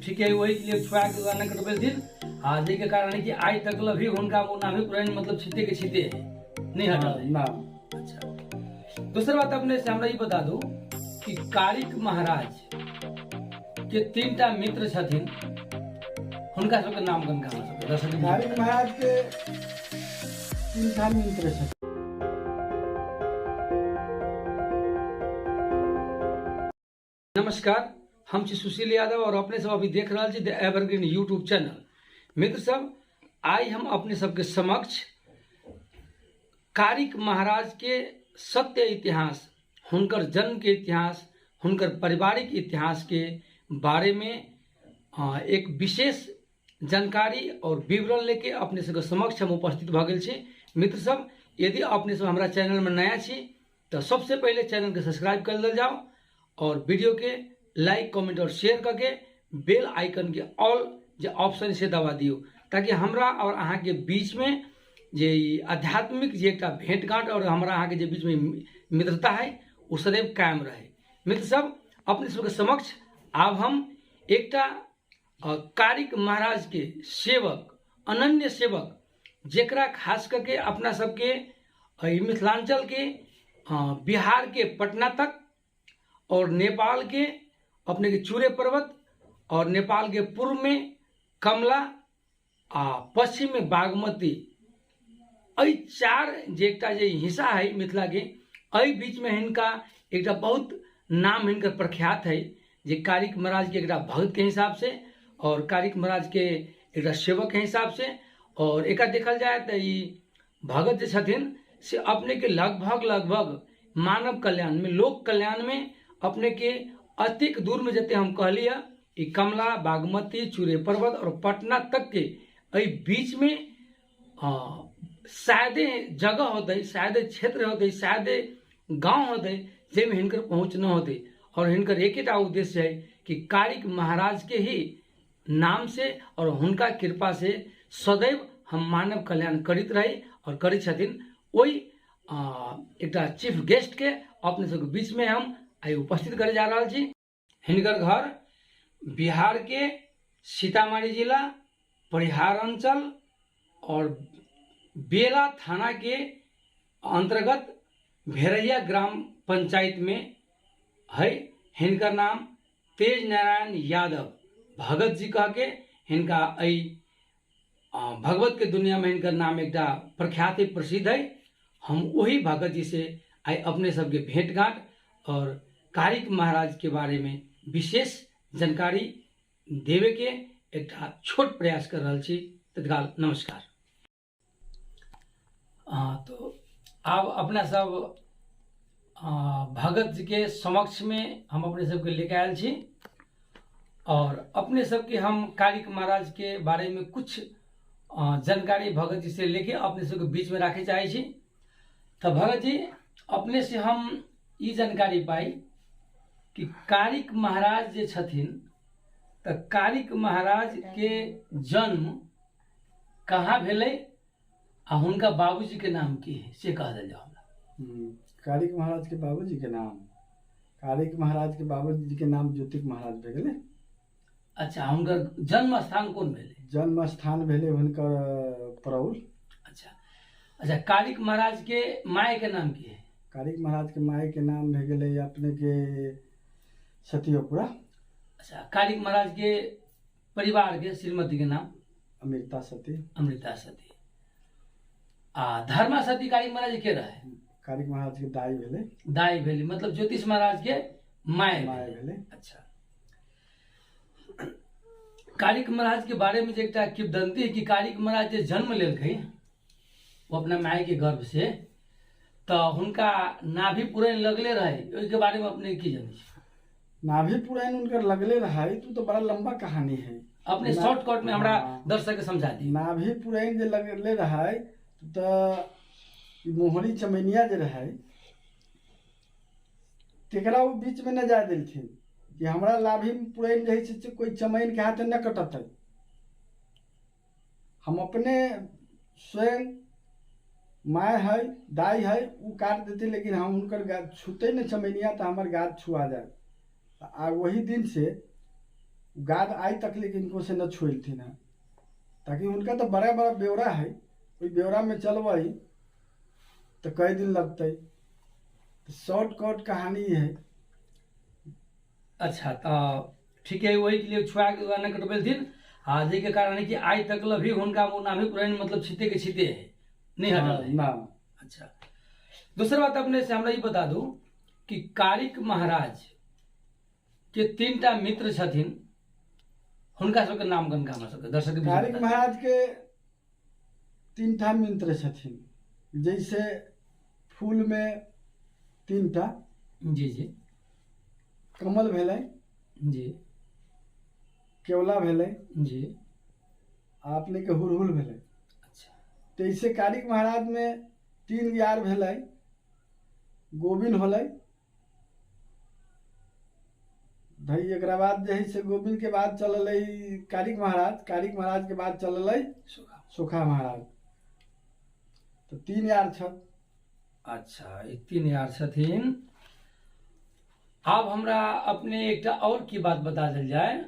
ठीक है, वही के लिए छुआ के नहि कटबेलथिन आ जाहिके कारण है कि आइ तक ल भी हुनका ओ नाभि पुरैन मतलब छिते के छिते है, नहीं हटल है। ना। अच्छा, दोसर बात अपने से हमरा ई बता दू कि कारिक महाराज के तीनटा मित्र छथिन, हुनका सबके नाम कनका हमरा सबके दर्शक के। कारिक महाराज के तीनटा मित्र छथिन। नमस्कार, हम छी सुशील यादव और अपने सब अभी देख रहल छी द एवरग्रीन यूट्यूब चैनल। मित्र सब, आइ हम अपने सबके समक्ष कारिक महाराज के सत्य इतिहास, हुनकर जन्म के इतिहास, हुनकर पारिवारिक इतिहास के बारे में एक विशेष जानकारी और विवरण लेके अपने सबके समक्ष हम उपस्थित भऽ गेल छी। मित्र सब, यदि अपने सब हमरा चैनल में नया छी तो सबसे पहले चैनल के सब्सक्राइब कर लेल जाओ और वीडियो के लाइक, कमेंट और शेयर करके बेल आइकन के ऑल जे ऑप्शन से दबा दियो, ताकि हमरा और अहाँ के बीच में जे ई आध्यात्मिक जे एकटा भेंटघाट और हमरा अहाँ के जे बीच में मित्रता है वो सदैव कायम रहे। मित्र सब, अपने सबके समक्ष आब हम एकटा कारिक महाराज के सेवक, अनन्य सेवक, जेकरा खास करके अपना सबके मिथिलांचल के, बिहार के पटना तक और नेपाल के अपने के चूरे पर्वत और नेपाल के पूर्व में कमला आ पश्चिम में बागमती, एहि चार जे एकटा जे हिस्सा है मिथिला के, एहि बीच में हिनका एकटा बहुत नाम हिनकर प्रख्यात है जे कारिक महाराज के एकटा भक्त के हिसाब से और कारिक महाराज के एकटा सेवक के हिसाब से। और एक देखल जाए तो ई भगत जे छथिन से अपने के लगभग लगभग मानव कल्याण में, लोक कल्याण में अपने के अतिक दूर में जते हम कहलिए ई कमला, बागमती, चूरे पर्वत और पटना तक के एहि बीच में शायदे जगह होते, शायदे क्षेत्र होते, शायदे गांव होते जाहिमे हिनकर पहुँच न होते। और हिनकर एकेटा उद्देश्य है कि कारिक महाराज के ही नाम से और हुनका कृपा से सदैव हम मानव कल्याण करैत रही और करैत छथिन। ओहि एकटा चीफ गेस्ट के अपने सबके बीच में हम आइ उपस्थित करे जा रहल छी। हिनकर घर बिहार के सीतामढ़ी जिला, परिहार अंचल और बेला थाना के अंतर्गत भेरैया ग्राम पंचायत में है। हिनकर नाम तेज नारायण यादव भगत जी कह के हिनका एहि भगवत के दुनिया में हिनकर नाम एकटा प्रख्यात है, प्रसिद्ध है। हम वही भगत जी से आइ अपने सबके भेंट घाट और कारिक महाराज के बारे में विशेष जानकारी देवे के एकटा छोट प्रयास कर रहल छी। तत्काल नमस्कार। तो आब अपना सब भगत जी के समक्ष में हम अपने सबके लेके आयल छी और अपने सबके हम कारिक महाराज के बारे में कुछ जानकारी भगत जी से लेके अपने सबके बीच में राखे चाहे छी। तो भगत जी, अपने से हम ई जानकारी पाई कि कारिक महाराज जे छथिन तो कारिक महाराज के जन्म कहाँ भेलै आ हुनका बाबूजी के नाम की है से कह देल जाओ हमरा। कारिक महाराज के बाबूजी के नाम, कारिक महाराज के बाबूजी के नाम ज्योतिक महाराज भए गेलै। अच्छा, हुनकर जन्म स्थान कोन भेलै? जन्म स्थान भेलै हुनकर परौल। अच्छा अच्छा, कारिक महाराज के माय के नाम की है? कारिक महाराज के माय के नाम भए गेलै अपने के सतियोपुरा। अच्छा, कारिक महाराज के परिवार के श्रीमती के नाम? अमृता सती। अमृता सती। आ धर्मा सती कारिक महाराज के रहे? कारिक महाराज के दाई भेलै। दाई भेलै, मतलब ज्योतिष महाराज के my my भेलै। अच्छा, कारिक महाराज के बारे में जे एकटा किंवदंती है कि कारिक महाराज जे जन्म लेलकै वो अपना माय के गर्भ से, तो हुनका नाभि पुरैन लगले रहे, ओहिके बारे में अपने की जानै छी? नाभि पुरैन हुनकर लगले रहे तो बड़ा लंबा कहानी है। अपने शॉर्टकट में हमरा दर्शक के समझा दी। नाभि पुरैन जे लगले रहे तो मोहरी चमैनिया जे रहे तेकरा वो बीच में न जाय देलखिन कि हमरा नाभि पुरैन जे है से कोई चमैन के हाथ न कटतै, हम अपने स्वयं my है दाई है उ काट देते, लेकिन हम हुनकर गाछ छूते न चमैनिया तो हमर गाछ छुआ जाए। आ वही दिन से गाद आइ तक लेकिन इनको से न छुएलथिन हँ, ताकि हुनका तऽ बड़ा बड़ा ब्यौरा है, ओहि ब्यौरामे चलबै तऽ कई दिन लगतै। तऽ शॉर्टकट कहानी है। अच्छा, तऽ ठीक है, ओहिके लिए छुआ के नहि कटबेलथिन आ जाहिके कारण कि आइ तक भी हुनका ओ नाभिक पुराइन मतलब छिते के छिते है, नहीं हटल है ना। अच्छा, दोसर बात अपने से हमरा ई बता दू कि कारिक महाराज के 3टा मित्र छथिन, हुनका सबके नाम गणका हमरा सबके दर्शक के बीच में कारिक बता दू। महाराज के 3टा मित्र छथिन, जैसे फूल में 3टा। जी जी। कमल भेलै। जी। केवला भेलै। जी। आ अपने के हुरहुल भेलै। अच्छा। तो ऐसे कारिक महाराज में 3 यार भेलै, गोविंद होलै धई, एकरा बाद जे है से गोविंद के बाद चललै कारिक महाराज, कारिक महाराज के बाद चललै सोखा महाराज। तो 3 यार छथ। अच्छा, ई 3 यार छथिन। आब हमरा अपने एकटा और की बात बता देल जाय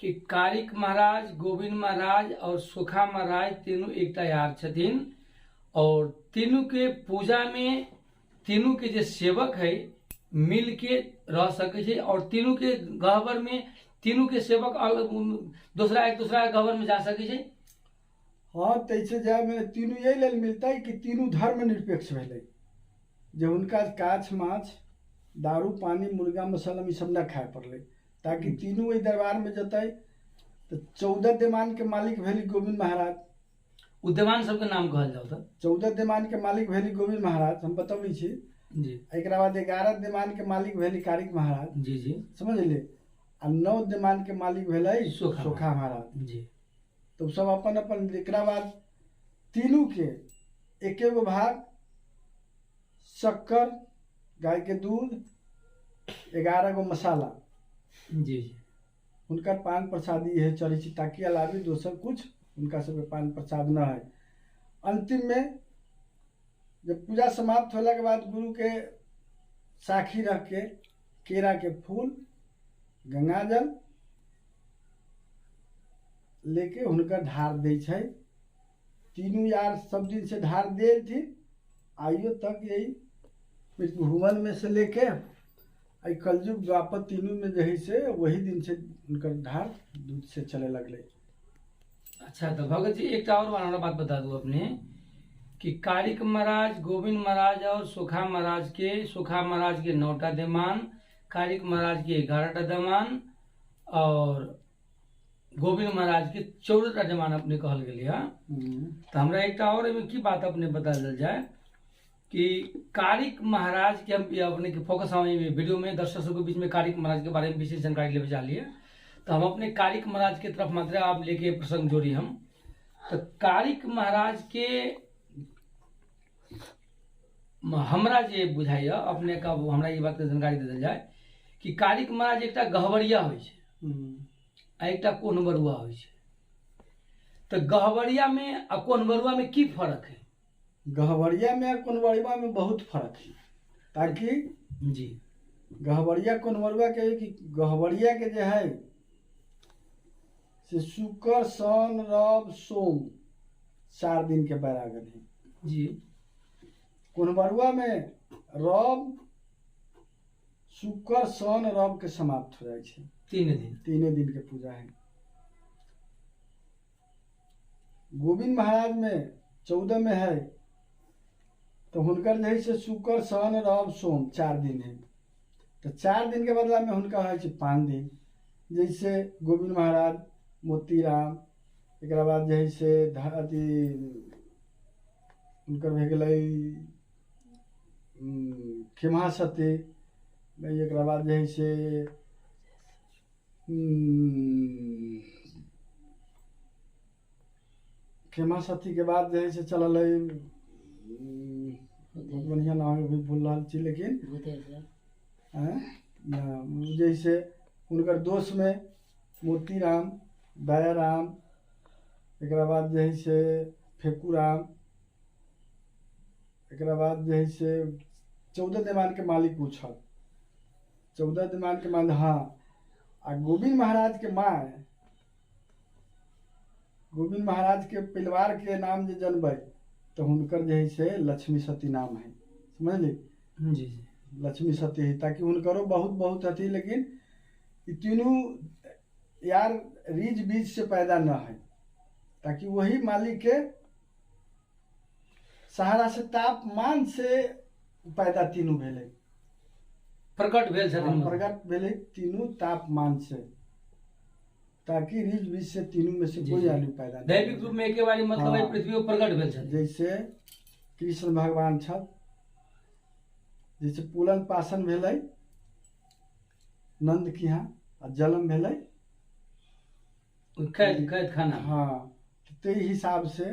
कि कारिक महाराज, गोविंद महाराज और सोखा महाराज तीनों एकटा यार छथिन और तीनों के पूजा में तीनों के जे सेवक है मिल के रह सके छै और तीनों के गहबर में तीनों के सेवक अलग दूसरा एक दूसरा के गहबर में जा सके छै। हाँ, तैसे जाय में तीनों यही लेल मिलता है कि तीनों धर्म निरपेक्ष भेलै, जे हुनका काछ माछ दारू पानी मुर्गा मसलम ई सब न खाए पड़लै, ताकि तीनों ओहि दरबार में जतै। तो 14 देमान के मालिक भेली गोविंद महाराज। उ देवान सबके नाम कहल जाओ तऽ 14 देमान के मालिक भेली गोविंद महाराज, हम बतबै छी। जी। एकरा बाद 11 देमान के मालिक भेली कारिक महाराज। जी जी। समझलिए। आ 9 देमान के मालिक भेलै सोखा महाराज। जी। तो सब अपन अपन। एकरा बाद तीनों के एके गो भाग शक्कर, गाय के दूध, 11 गो मसाला। जी जी। हुनकर पान प्रसादी है चढ़ै छै, ताकि अलावे दोसर कुछ हुनका सबके पान प्रसाद न है। अंतिम में जब पूजा समाप्त होला के बाद गुरु के साखी रख के केरा के फूल, गंगा जल लेके हुनकर ढार दै छै। तीनू यार सब दिन से ढार देलथिन, आइयो तक यही भुवन में से लेके आई कलयुग द्वापर तीनू में जे है से वही दिन से हुनकर ढार दूध से चले लगले। अच्छा, तो भगत जी एक और हमरा बात बता दू अपने कि कारिक महाराज, गोविंद महाराज और सोखा महाराज के, सोखा महाराज के 9टा देमान, कारिक महाराज के 11टा देमान और गोविंद महाराज के 14टा देमान अपने कहल गेलै हँ। तो हमरा एकटा और एहिमे की बात अपने बता देल जाय कि कारिक महाराज के हम अपने के फोकस हम वीडियो में दर्शक सबके बीच में कारिक महाराज के बारे में विशेष जानकारी लेवे जा लिए, तो हम अपने कारिक महाराज के तरफ मात्र आप लेके प्रसंग जोड़ी हम। तो कारिक महाराज के हमरा जे बुझाइए अपने का हमरा ये बात के जानकारी दे देल जाय कि कारिक महाराज एकटा गहबरिया होइ छै आ एकटा कोन्हबरुआ होइ छै। तो गहबरिया में आ कोन्हबरुआ में की फर्क है? गहबरिया में और कोन्हबरुआ में बहुत फर्क है, ताकि जी गहबरिया कोन्हबरुआ के कि गहबरिया के जे है से शुक्र शन रव सोम 4 दिन के बैरागन है। जी। कोन्हबरुआ में रव शुक्र शन रव के समाप्त हो जाइ छै, 3 दिन, 3 दिन के पूजा है। गोविंद महाराज में 14 में है, तो हुनकर जे है से शुक्र शन रव सोम 4 दिन है, तो 4 दिन के बदला में हुनका है 5 दिन। जैसे गोविंद महाराज, मोतीराम, एकरा बाद जे है से अथी हुनकर भए गेलै खेमा सती, एकरा बाद जे है से खेमा सती के बाद जे है से चललै बहुत बढ़िया नाम भी भूल रहल छी, लेकिन जैसे हुनकर दोष में मोतीराम, दयाराम, एकरा बाद जे है से फेकूराम, एकरा बाद जे है से 14 देवान के मालिक ओ छल, 14 देवान के मालिक। हाँ, आ गोविंद महाराज के माय, गोविंद महाराज के परिवार के नाम जे जनबै तऽ हुनकर जे है से लक्ष्मी सती नाम है, समझली? जी जी। लक्ष्मी सती है, ताकि हुनकरो बहुत बहुत अथी, लेकिन ई तीनू यार रीज बीज से पैदा न है, ताकि वही मालिक के सहारा से तापमान से पैदा तीनू भेलै, प्रकट भेल छथिन। हाँ, प्रकट भेलै तीनू तापमान से, ताकि रीज बीज से तीनू में से जी, कोई जी। आदमी पैदा नहीं। दैविक रूप में एके बारी मतलब हाँ। एहि पृथ्वी पर प्रकट भेल छथिन। जैसे कृष्ण भगवान छथि, जैसे पुलन पासन भेलै नंद के यहाँ आ जन्म भेलै कैद कैद खाना। हाँ, ताहि हिसाब से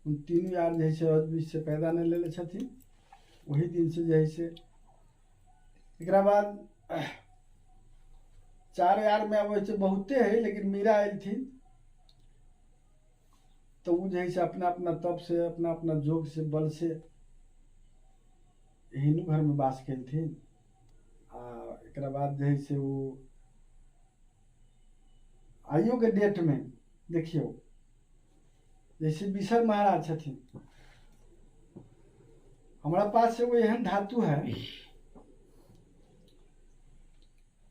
उन तीनू यार जे है से रज से पैदा नहि लेले छथिन, ओही दिन से जे है से। एकरा बाद चार यार में अबै छै बहुते है, लेकिन मीरा एलथिन तऽ ओ जे है से अपना अपना तप से, अपना अपना जोग से, बल से हिनू घरमे वास केलथिन। आ एकरा बाद जे है से ओ आइयो के डेट में देखियौ, जैसे बिसर महाराज छथिन, हमरा पास एगो एहन धातु है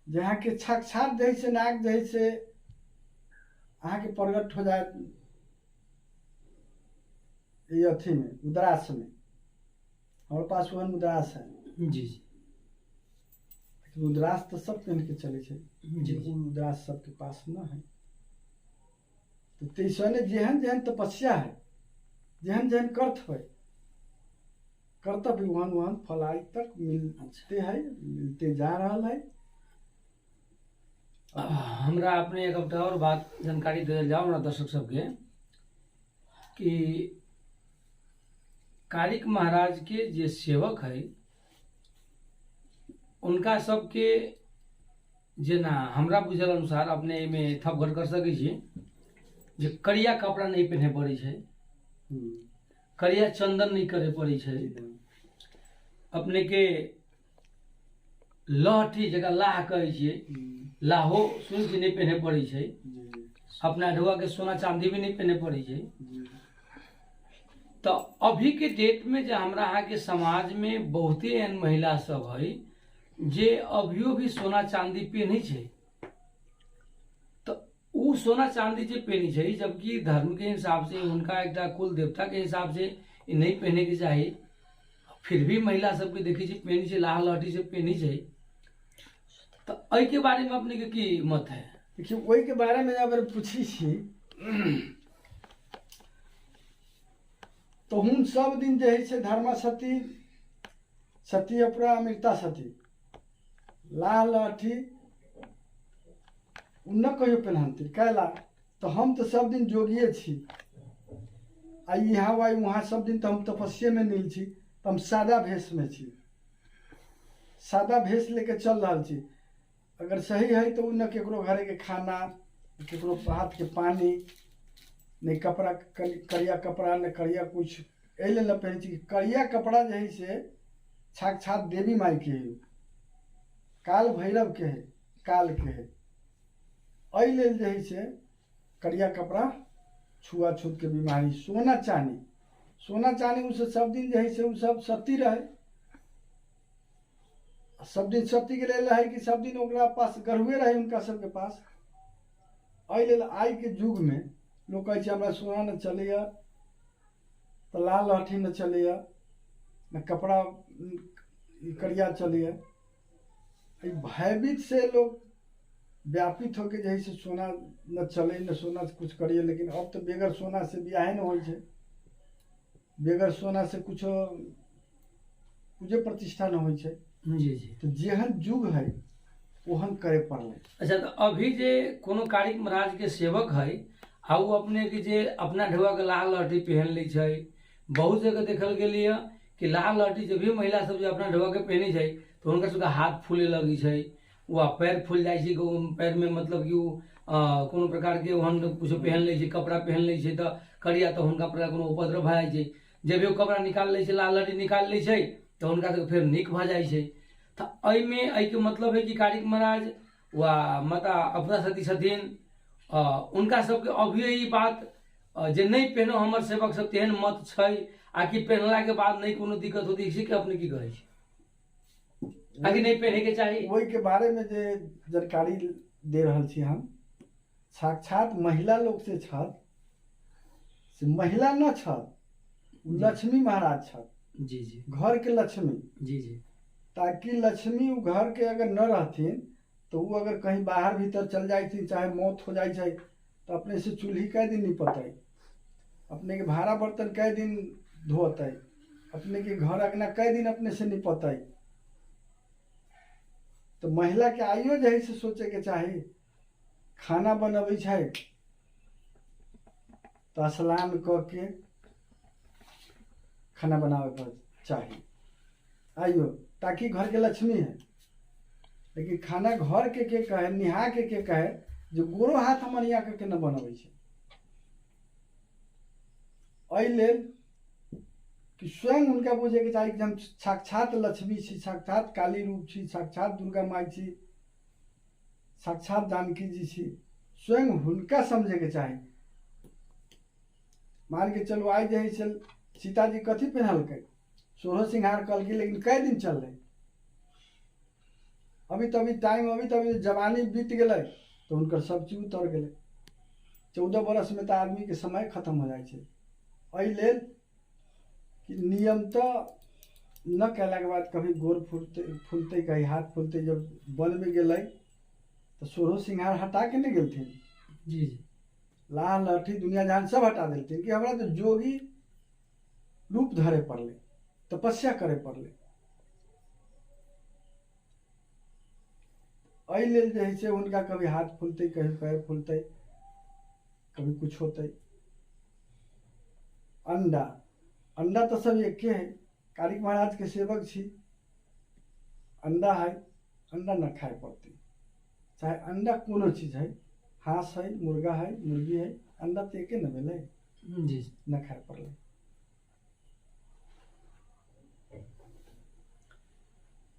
जे अहाँके साक्षात जे है से नाक जे है से अहाँके प्रकट हो जायत ई अथी में उदरास में। हमरा पास ओहन उदरास है। जी जी। लेकिन उदरास तऽ सब पहिन के चलै छै, जी लेकिन ओ उदरास सबके पास न है। तऽ तैसने जेहन जेहन तपस्या है, जेहन जेहन कर्तव्य है, कर्तव्य वहन वहन फल आज तक मिलते है, मिलते जा रहल है। हमरा अपने एक और बात जानकारी देल जाओ हमरा दर्शक सबके कि कारिक महाराज के जे सेवक है उनका सबके जेना हमरा बुझल अनुसार अपने एहिमे थप घट कर सकै छी जे करिया कपड़ा नहि पहिने पड़ै छै, करिया चंदन नहि करे पड़ै छै, अपने के लहठी जकरा लाह कहै छियै, लाहो सुनै छियै नहि पहिने पड़ै छै, अपना ढुआ के सोना चांदी भी नहि पहिने पड़ै छै। तऽ अभी के डेट में जे हमरा अहाँके समाज में बहुते एहन महिला सब है जे अभियो भी सोना चांदी पहिनै छै, तऽ उ सोना चांदी जे पहिनै छै, जबकि धर्म के हिसाब से हुनका एकटा कुल देवता के हिसाब से ई नहि पहिने के चाही, फिर भी महिला सबके देखै छी पहिनै छै, लाह लहठी से पहिनै छै। तऽ एहिके बारे में अपने के की मत है? देखियौ, ओहिके बारेमे अगर पूछै छी तऽ हुन सब दिन जे है से धर्मा सती, सती अपरा अमृता सती, लाह लहठी उ न कहियो पेन्हलथिन। कैला तऽ हम तऽ सब दिन जोगिए छी, आ यहाँ why वहाँ सब दिन तऽ हम तपस्येमे नील छी, तऽ हम सादा भेषमे छी, सादा भेष लेके चल रहल छी। अगर सही है तऽ ओ न केकरो घरेके खाना, केकरो हाथके पानी, नहि कपड़ा करिया कपड़ा, नहि करिया कुछ, एहि लेल न पहिरै छी कि करिया कपड़ा जे है से साक्षात देवी मायके है, काल भैरवके है, कालके है। एहि लेल जे है से करिया कपड़ा छुआछूतके बीमारी। सोना चानी, सोना चानी ओ सब दिन जे है से ओ सब सती रहे, सब दिन सती के लेल रहै कि सब दिन ओकरा पास गढ़ुए रहै हुनका सबके पास। एहि लेल आइके युगमे लोक कहै छै हमरा सोना नहि चलैए, तऽ लाल लहठी नहि चलैए, ने कपड़ा करिया चलैए। एहि भयभीत से लोग व्यापित होके जे है से सोना न चले, न सोना से कुछ करिए। लेकिन अब तऽ बगैर सोना से बियाहे न होइ छै, बगैर सोना से कुछो पूजे प्रतिष्ठा न होइ छै। जी जी। तऽ जेहन युग है ओहन करे पड़लै। अच्छा, तऽ अभी जे कोनो कारिक महाराज के सेवक है आ ओ अपने के जे अपना ढुआ के लाल लहठी पहन लै छै, बहुत जगह देखल गेलै कि लाल लहठी जब भी महिला सब जे अपना ढुआ के पहनै छै तऽ हुनकर सबके हाथ फूले लगै छै, वा पैर फूल जाइ छै, पैर में मतलब कि ओ कोनो प्रकार के ओहन कुछो पहन लै छै, कपड़ा पहन लै छै तऽ करिया, तऽ हुनका पर कोनो उपद्रव भऽ जाइ छै। जब भी ओ कपड़ा निकाल लै छै, लाल लहठी निकाल लै छै, तऽ हुनका सबके फेर नीक भऽ जाइ छै। तऽ एहिमे एहिके मतलब है कि कारिक महाराज वा माता अपना सती छथिन, हुनका सबके अभियो ई बात जे नहि पेनो हमर सेवक सब तेहन मत छै, आ कि पेनला के बाद नहि कोनो दिक्कत होती, इसी के अपने की कहै छी? आकि नहि पेने के चाही? ओहि के बारे में जे जानकारी दे रहल छी हम, साक्षात महिला लोग से छल, से महिला न छल, लक्ष्मी महाराज छल। जी जी। घर के लक्ष्मी। जी जी। ताकि लक्ष्मी उ घर के अगर न रहथिन तो वो अगर कहीं बाहर भीतर चल जाथिन, चाहे मौत हो जाए छै, तो अपने से चूल्ही कै दिन निपतै, अपने के भाड़ा बर्तन कै दिन धोतै, अपने के घर अंगना कै दिन अपने से निपतै। तो महिला के आइयो जे है से सोचे के चाही, खाना बनबै छै तो स्नान कऽ के खाना बनाबे के चाही आइयो, ताकि घर के लक्ष्मी है। लेकिन खाना घर के कहे, निहा के कहे, जो गोरो हाथ हमर यहाँ के न बनबै छै। एहि लेल कि स्वयं हुनका बुझे के चाही कि हम साक्षात लक्ष्मी छी, साक्षात काली रूप छी, साक्षात दुर्गा माई छी, साक्षात जानकी जी छी। स्वयं हुनका समझे के चाही। मान के चलू आइ जे है से सीताजी कथी पहनलकै, सोलह सिंगार कहलकै, लेकिन कै दिन चललै? अभी तभी टाइम, अभी तभी जवानी बीत गेलै तो हुनकर सब चीज उतर गेलै। 14 बरस में तो आदमी के समय खत्म हो जाइ छै। एहि लेल कि नियम तो न कयलाके बाद कभी गोर फूलते फूलते, कहीं हाथ फूलते। जब वन में गेलै तो सोलह सिंगार हटा के नहीं गेलथिन। जी जी। लाह लहठी दुनिया जहान सब हटा देलथिन कि हमरा तो जोगी रूप धरे पड़लै, तपस्या करे पड़लै। एहि लेल जे है से हुनका कभी हाथ फूलते, कभी पैर फूलते, कभी कुछ होते। अंडा, अंडा तो सब एके है। कारिक महाराज के सेवक छी, अंडा है, अंडा न खाए पड़ते, चाहे अंडा कोनो चीज है, हाँस है, मुर्गा है, मुर्गी है, अंडा तो एके न भेलै। जी। न खाए पड़लै।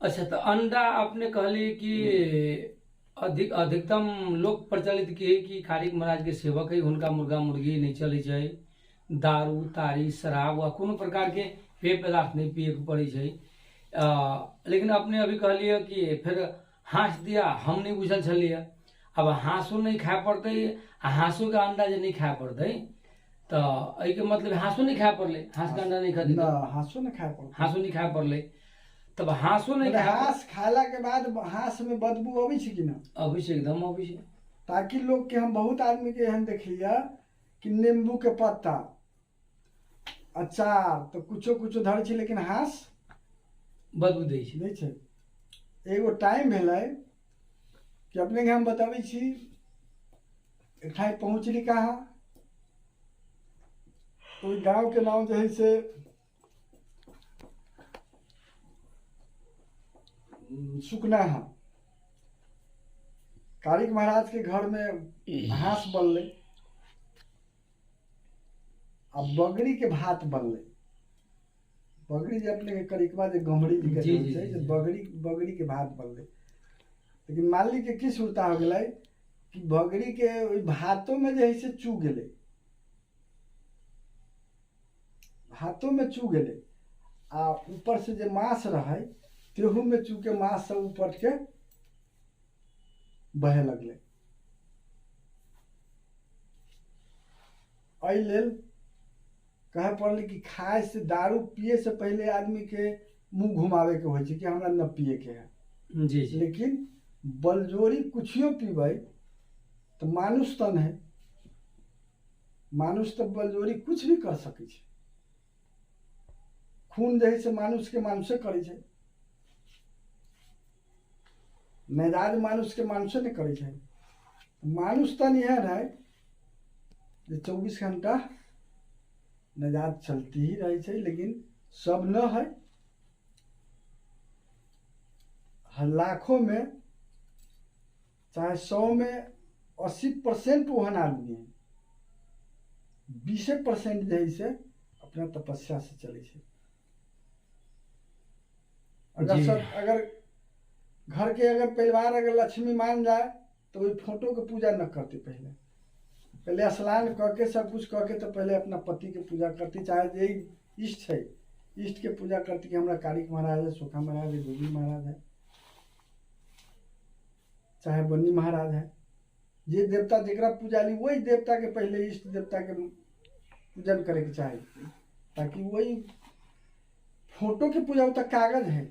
अच्छा, तो अंडा अपने कहली कि अधिकतम लोक प्रचलित की है कि खारिक महाराज के सेवक है, हुनका मुर्गा मुर्गी नहीं चलै छै, दारू तारी शराब वा कोनो प्रकार के पेय पदार्थ नहीं पिए के पड़ै छै। लेकिन अपने अभी कहलिए कि फिर हाँस दिया, हम नहीं बुझल छलिए। अब हाँसो नहीं खाए पड़तै, आ हाँसो के अंडा जे नहीं खाए पड़तै, तो एहिके मतलब हाँसो नहीं खाए पड़लै, हाँस के अंडा नहीं खाते, न हाँसो न खाए पड़तै, हाँसो नहीं खाए पड़लै। तब हाँसो नहीं खाए, हाँस खाला के बाद हाँस में बदबू अबै छै कि ना? अबै छै, एकदम अबै छै। ताकि लोग के हम बहुत आदमी के एहन देखलिए कि नींबू के पत्ता, अचार तो कुछो कुछो धरै छै, लेकिन हाँस बदबू दै छै, दै छै। एगो टाइम भेलै कि अपने के हम बताबै छी, एकठाम पहुँचली कहाँ, ओहि गाँव के नाम जे है से सुकना है। कारिक महाराज के घर में हाँस बनलै आ बगड़ी के भात बनलै। बगड़ी जे अपने के करिकवा जे गमरी जी के छै, जे बगड़ी, बगड़ी के भात बनलै। लेकिन मालिक के की सुरता हो गेलै कि बगड़ी के ओहि भातो में जे है से चू गेलै, भातो में चू गेलै, आ ऊपर से जे मांस रहै तेहू में चू के मांस सब ऊपर के बहे लगलै। एहि लेल कहे पड़लै कि खाए से, दारू पिए से पहले आदमी के मुँह घुमावे के होइ छै कि हमरा न पिए के है। जी जी। लेकिन बलजोरी कुछियो पीबै तो मानुष तन है, मानुष तो बलजोरी कुछ भी कर सकै छै। खून जे है से मानुष के मानुषे करै छै, नैराज मानुष के मानुषे नहि करै छै। मानुष तन एहन है जे 24 घंटा नजात चलती ही रहै छै, लेकिन सब न है। लाखों में चाहे 100 में 80% ओहन आदमी है, 20% जे है से अपना तपस्या से चलै छै। अगर सब अगर घरके अगर परिवार अगर लक्ष्मी मान जाय तऽ ओहि फोटोके पूजा न करतै। पहिले पहिले स्नान कऽ के सब कुछ कऽ के तऽ पहिले अपना पतिके पूजा करती, चाहे जे इष्ट छै इष्टके पूजा करती कि हमरा कारिक महाराज है, सोखा महाराज है, गोविंद महाराज है, चाहे बन्नी महाराज है, जे देवता जकरा पूजा ली वही देवताके पहिले इष्ट देवताके पूजन करैके चाही, ताकि वही फोटोके पूजा ओ तऽ कागज है।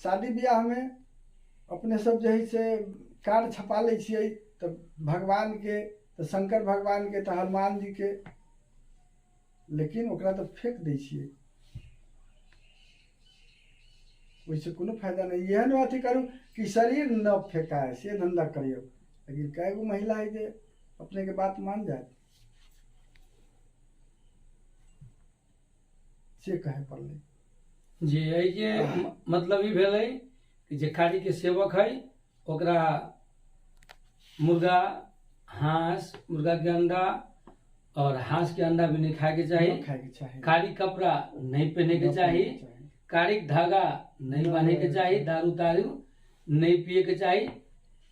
शादी बियाहमे अपने सब जे है से कार्ड छपा लै छियै तऽ भगवानके, तऽ शंकर भगवानके, तऽ हनुमान जीके, लेकिन ओकरा तऽ फेक दै छियै, ओहिसँ कोनो फायदा नहि। एहन अथी करू कि शरीर न फेकाय, से धन्धा करियौ। लेकिन कए गो महिला है जे अपनेके बात मान जायत, से कहै पड़लै जी। एहिके मतलब ई भेलै कि जे कालीके सेवक है ओकरा मुर्गा, हाँस, मुर्गाके अंडा और हाँस के अंडा भी नहीं खाए के चाही, न खायके चाही, कारी कपड़ा नहीं पहने के न चाही, पहनेके चाही, कारी धागा नहीं न बांधे के बांधे के चाही, चाही। दारू तारू नहीं पिए के चाही,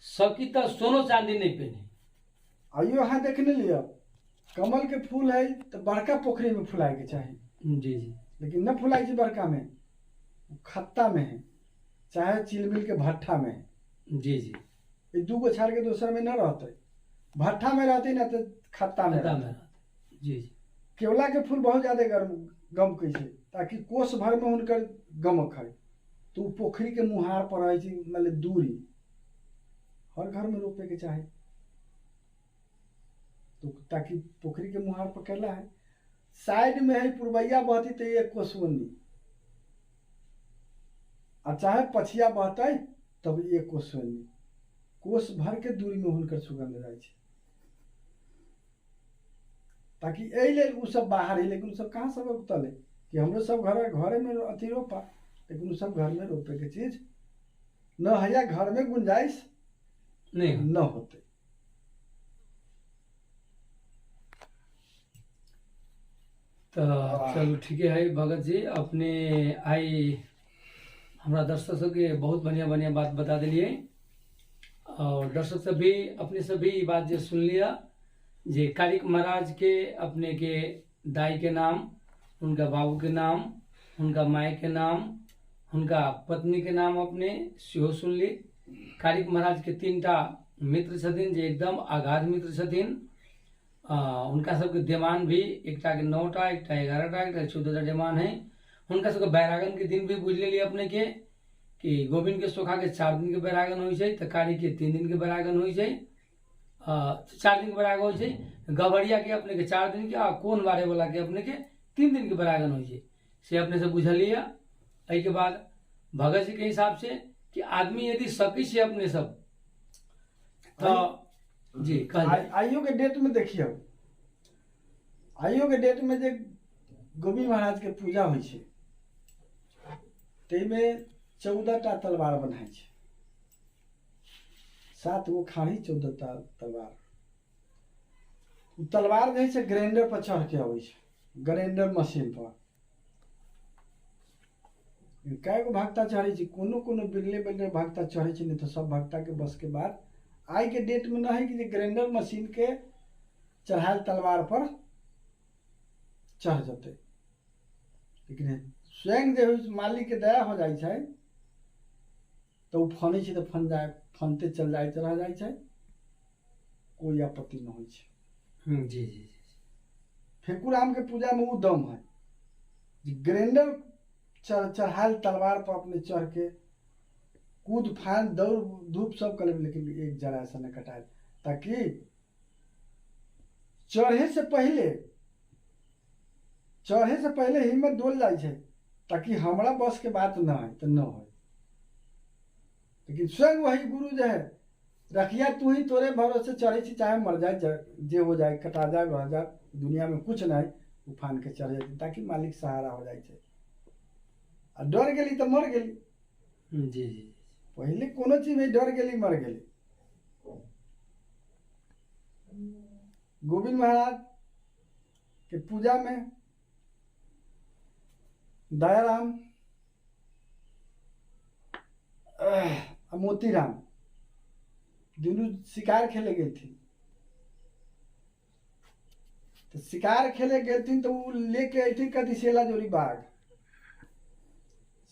सकी तऽ सोनो चांदी नहीं पहने। आइयो अहाँ देखने लिअ, कमल के फूल है तऽ बड़का पोखरी में फुलाय के चाही। जी जी। लेकिन न फुलाइ छै बड़का में, ओ खत्ता में है, चाहे चिलमिल के भट्ठा में है। जी जी। ई दूगो छाड़ के दोसर में न रहतै, भट्ठा में रहतै ना तऽ खत्ता में खत्ता रहतै। में रहतै। जी जी। केवला के फूल बहुत ज्यादा गर्म गमकै छै, ताकि कोस भर में हुनकर गमक है, तऽ ओ पोखरी के मुहार पर रहै छै, मतलब दूरी हर घर में रोपे के चाही, तो ताकि पोखरी के मुहार पर केला है, साइड में है पुरवैया बहती तो एक कोसवनी, आ चाहे पछिया बहतै तब एक कोसवनी, कोस भर के दूरी में हुनकर सुगंध जाइ छै, ताकि एहि लेल ओ सब बाहर है। लेकिन ओ सब कहाँ सब उगतल है कि हमरो सब घर घरे में अथी रोपा, लेकिन ओ सब घर में रोपे के चीज न है, या घर में गुंजाइश नहीं न होते। तऽ चलू ठीके है भगत जी, अपने आइ हमरा दर्शक सबके बहुत बढ़िया बढ़िया बात बता देलियै, और दर्शक सब भी अपने सब भी ई बात जे सुन लिअ जे कारिक महाराज के अपने के दाई के नाम, हुनका बाबू के नाम, हुनका माय के नाम, हुनका पत्नी के नाम अपने सेहो सुनली। कारिक महाराज के 3टा मित्र छथिन जे एकदम आगाध मित्र छथिन। हुनका सबके देवान भी एकटा के 9टा, एकटा 11टा, एकटा 14टा देवान है। हुनका सबके बैरागन के दिन भी बुझि लेलियै अपने के कि गोविंद के सोखा के 4 दिन के बैरागन होइ छै, तऽ कारी के 3 दिन के बैरागन होइ छै, 4 दिन के बैरागन होइ छै, गवरिया के अपने के 4 दिन के, आ कोन बारे वाला के अपने के 3 दिन के बैरागन होइ छै, से अपने से बुझलियै। एहिके बाद भगत जी के हिसाब से कि आदमी यदि सकै छै अपने सब तऽ जी कहल जाय। आइयो के डेट में देखियौ, आइयो के डेट में जे गोविंद महाराज के पूजा होइ छै ताहिमे 14टा तलवार बन्हाइ छै, 7 गो खाड़ी 14टा तलवार। ओ तलवार जे छै ग्राइंडर पर चढ़ के अबै छै, ग्राइंडर मशीन पर। कए गो भक्ता चढ़ै छै, कोनो कोनो बिरले बिरले भक्ता चढ़ै छै, नहि तऽ सब भक्ता के बस के बात आइ के डेट में न है कि जे ग्राइंडर मशीन के चढ़ायल तलवार पर चढ़ जतै। लेकिन स्वयं जे होइ मालिक के दया हो जाइ छै तऽ ओ फनै छै तऽ फन जाय, फनते चल जाइत रह जाइ छै, कोइ आपत्ति न होइ छै। जी जी जी। फेकू राम के पूजा में ओ दम है जे ग्राइंडर चढ़ायल तलवार पर अपने चढ़ के कूद फान दौड़ धूप सब कर लेबै, लेकिन एक जरा ऐसा न कटाए, ताकि चढ़े से पहले हिम्मत डोल जाइ छै, ताकि हमरा बस के बात न है तऽ न है। लेकिन स्वयं वही गुरु जे है रखिया तू ही तोरे भरोसे चढ़े छी, चाहे मर जाए, जे हो जाए, कटा जाए, रह जाए, दुनिया में कुछ नहीं, उफान के चढ़ जाए, ताकि मालिक सहारा हो जाए छै। आ डर गेली तऽ मर गेली। जी जी। पहले कोनो चीज में डर गेली मर गेली। गोविंद महाराज के पूजा में दयाराम आ मोतीराम दुनू शिकार खेले गेलथिन। तऽ शिकार खेले गेलथिन तऽ ओ लेके अयथिन कथी सेला जोड़ी बाघ।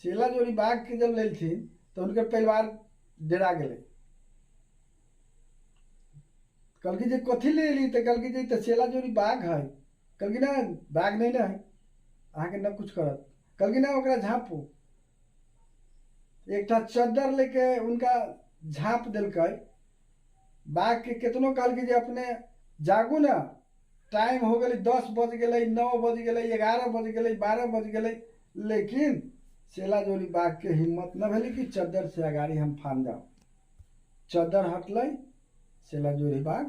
सेला जोड़ी बाघ के जब लेलथिन तऽ हुनकर परिवार डेरा गेलै। कहलकै जे कथी ले एली? तऽ कहलकै जे ई तऽ सेला जोड़ी बाघ है। कहलकै ना बाघ नहीं ना है, अहाँके न कुछ करत। कहलकै ना ओकरा झाँपू। एकटा चद्दर लेके हुनका झाँप देलकै। बाघ के केतनो कहलकै जे अपने जागू ने, टाइम हो गेलै, 10 बज गेलै, 9 बज गेलै, 11 बज गेलै, 12 बज गेलै, लेकिन सेला जोड़ी बाघ के हिम्मत न भेलै कि चद्दर से अगाड़ी हम फान जाउ। चद्दर हटलै, सेला जोड़ी बाघ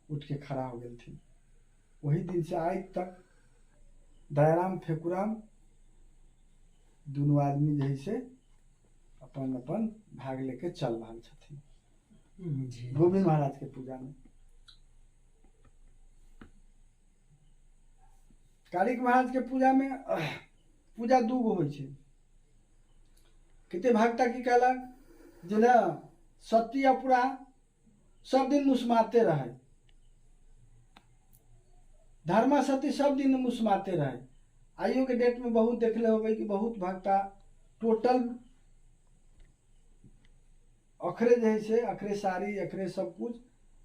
उठ के खड़ा हो गेलथिन। वही दिन से आज तक दयाराम फेकुराम दुनू आदमी जे है से अपन अपन भाग लेके चल रहल छथिन जी। गोविंद महाराज के पूजा में। कालिक महाराज के पूजा में पूजा दू गो होइ छै। कते भक्ता की कहलक जे न सती अपुरा सब दिन मुस्माते रहे, धर्मा सती सब दिन मुस्माते रहे। आइयो के डेट में बहुत देखले होबै कि बहुत भक्ता टोटल अखरे जे है से अखरे साड़ी अखरे सब कुछ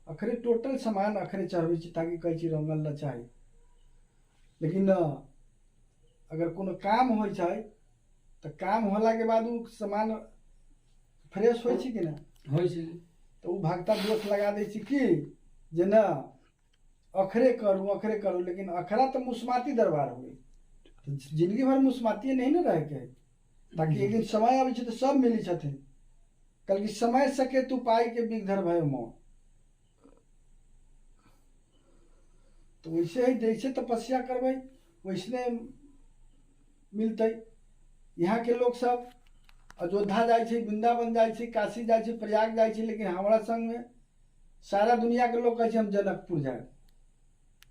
अखरे टोटल सामान अखरे चढ़बै छै ताकि कहै छी रंगल न चाही। लेकिन न, अगर कोनो काम होइ छै तऽ काम होला के बाद उ सामान फ्रेश होइ छै कि ना? होइ छै। तऽ उ भक्ता दोष लगा दै छै कि जे न अखरे करू अखरे करू, लेकिन अखरा तऽ मुस्माती दरबार हो गेल, तऽ जिंदगी भर मुस्मातिए नहीं ने रहके है, ताकि एक दिन समय अबै छै तऽ सब मिलै छथिन। कहलकै समय सके तू पाई के विघधर भयो मौन। तऽ वैसे ही जैसे तपस्या करबै वैसने मिलतै। यहाँ के लोग सब अयोध्या जाइ छै, वृंदावन जाइ छै, काशी जाइ छै, प्रयाग जाइ छै, लेकिन हमरा संगमे सारा दुनिया के लोग कहै छै हम जनकपुर जायब।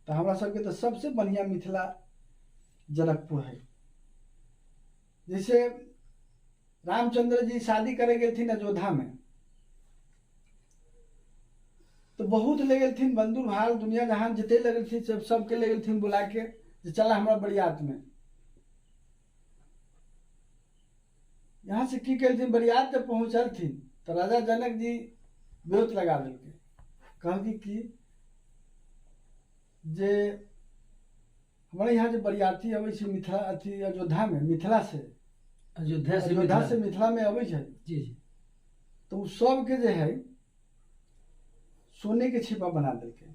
तऽ हमरा सबके तऽ सबसे बढ़िया मिथिला जनकपुर है। जैसे रामचंद्र जी शादी करे गेलथिन अयोध्या में तो बहुत ले गेलथिन बंदूर भाल दुनिया जहान जते ले गेलथिन सब सबके ले गेलथिन बुला के जे चला हमरा बरियात में। यहाँ से की केलथिन बरियात जब पहुँचलथिन तो राजा जनक जी विरोध लगा देलकै। कहलकै कि जे हमारे यहाँ जे बरियाती अबै छै मिथिला अथी अयोध्या में मिथिला से अयोध्या से अयोध्या मिथिला। से मिथिला में अबै छै जी जी। तो उ सबके जे है सोने के छिपा बना देलकै।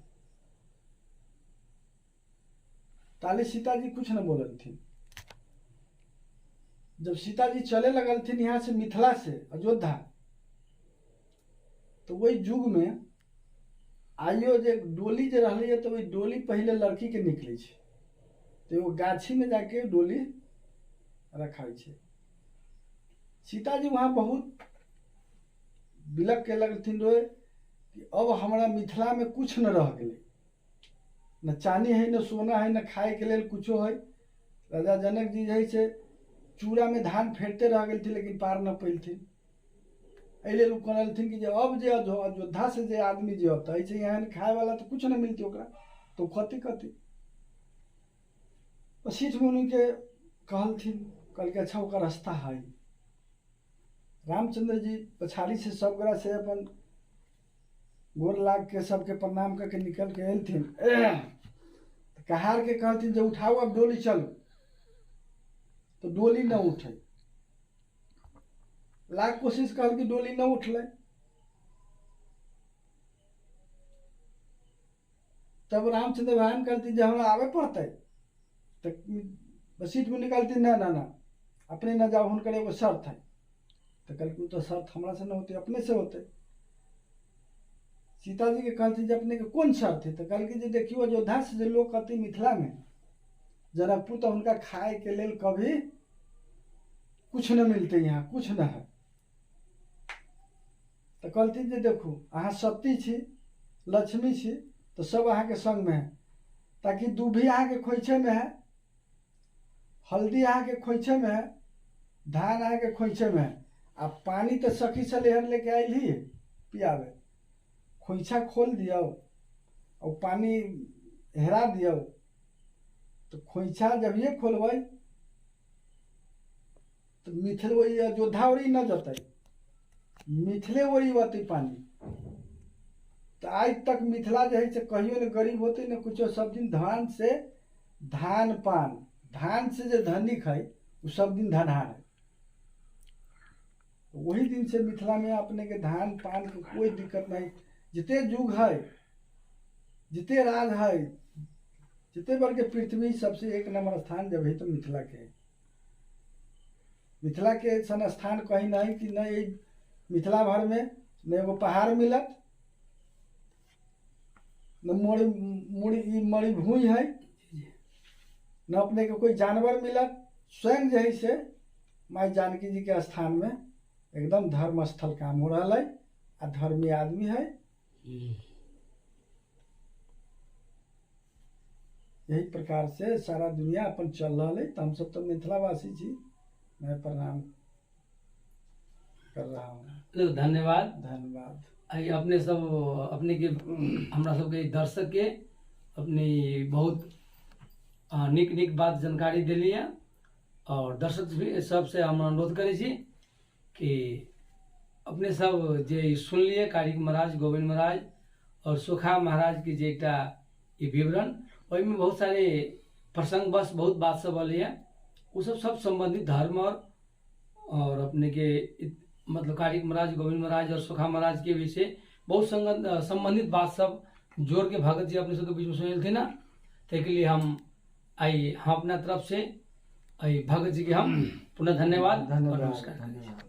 ताले सीताजी कुछ न बोललथिन। जब सीताजी चले लगलथिन यहाँ से मिथिला से अयोध्या तो वही युग में आइयो जे डोली जे रहलै तऽ ओहि डोली पहिले लड़की के निकलै छै, तऽ एगो गाछी में जाके डोली रखाइ छै। सीताजी वहाँ बहुत बिलख के लगलथिन रोए कि अब हमरा मिथिला में कुछ न रह गेलै, न चानी है न सोना है न खाए के लेल कुछो है। राजा जनक जी जे है से चूड़ा में धान फेरते रह गेलथिन लेकिन पार न पैलथिन। एहि लेल ओ कहलथिन कि जे अब जे अयोध्या से जे आदमी जे अतै से यहाँ खाए वाला तऽ कुछ न मिलतै ओकरा, तऽ कथी कथी। वशिष्ठ मुनि के कहलथिन, कहलकै अच्छा ओकर रास्ता है। रामचंद्र जी पछाड़ी से सब गोरा से अपन गोर लाग के सबके प्रणाम करके निकल के एलथिन। तऽ कहार के कहलथिन जे उठाओ अब डोली चलू, तो डोली न उठे। लाख कोशिश कहल कि डोली न उठलै। तब रामचंद्र भगवान कहलथिन जे हमरा आबे पड़तै। तऽ वशिष्ठ मुनि कहलथिन ना ना ना अपने न जाओ, हुनकर एगो शर्त है। तऽ कहलकै ओ तऽ शर्त हमरा से न होतै, अपने से होतै। सीताजी के कहलथिन जे अपने के कोन शर्त है? तऽ कहलकै जे देखियौ अयोध्या से जे लोग अतै मिथिला में जनकपुर, तऽ हुनका खाए के लेल कभी कुछ न मिलते, यहाँ कुछ न है। तऽ कहलथिन जे देखू अहाँ सती छी लक्ष्मी छी तऽ सब अहाँके संगमे है, ताकि दूभी अहाँके खोइछे में है, हल्दी अहाँके खोइछे में है, धान अहाँके खोइछे में है, आ पानी तऽ सखी सलेहर लेके आयल ही पियाबे, खोइछा खोल दियौ और पानी हेरा दियौ, तो खोइछा जभिए खोलबै तो मिथिल वही अयोध्या ओरी न जतै, मिथिले ओरी अतै पानी। तो आज तक मिथिला जे है से कहियो ने गरीब होते ने कुछो, सब दिन धान से धान पान, धान से जे धनिक है वो सब दिन धनहार है। वही दिन से मिथिला में अपने के धान पान के कोई दिक्कत नहीं। जिते युग है, जिते राज है, जिते वर्ग के पृथ्वी सबसे एक नंबर स्थान जब है तो मिथिला के है। मिथिला के सन स्थान कहीं नहीं कि नहीं, मिथिला भर में न एगो पहाड़ मिलत, न मोड़ी मुड़ी ई मरुभूमि है, न अपने के कोई जानवर मिलत। स्वयं जे है से माई जानकी जी के स्थान में एकदम धर्म स्थल काम हो रहा है आ धर्मी आदमी है। यही प्रकार से सारा दुनिया अपन चल रहा है। तो हम सब तो मिथिलावासी छी, मैं प्रणाम कर रहा हूँ। लो, धन्यवाद। धन्यवाद। आई अपने सब अपने के हमरा सबके दर्शक के अपने बहुत नीक नीक बात जानकारी देलियै और दर्शक भी सबसे हम अनुरोध करै छी कि अपने सब जे सुनलियै कारिक महाराज, गोविंद महाराज और सुखा महाराज के जे एकटा ई विवरण, ओहिमे बहुत सारे प्रसंगवश बहुत बात सब अलैए, ओ सब सब संबंधित धर्म और अपने के मतलब कारिक महाराज, गोविंद महाराज और सुखा महाराज के विषय बहुत संबंधित बात सब जोड़ के भगत जी अपने सबके बीच में सुनेलथिन ना। ताहिके लिए हम आई हम अपना तरफ से आई भगत जी के हम पुनः धन्यवाद और धन्यवाद नमस्कार। धन्यवाद।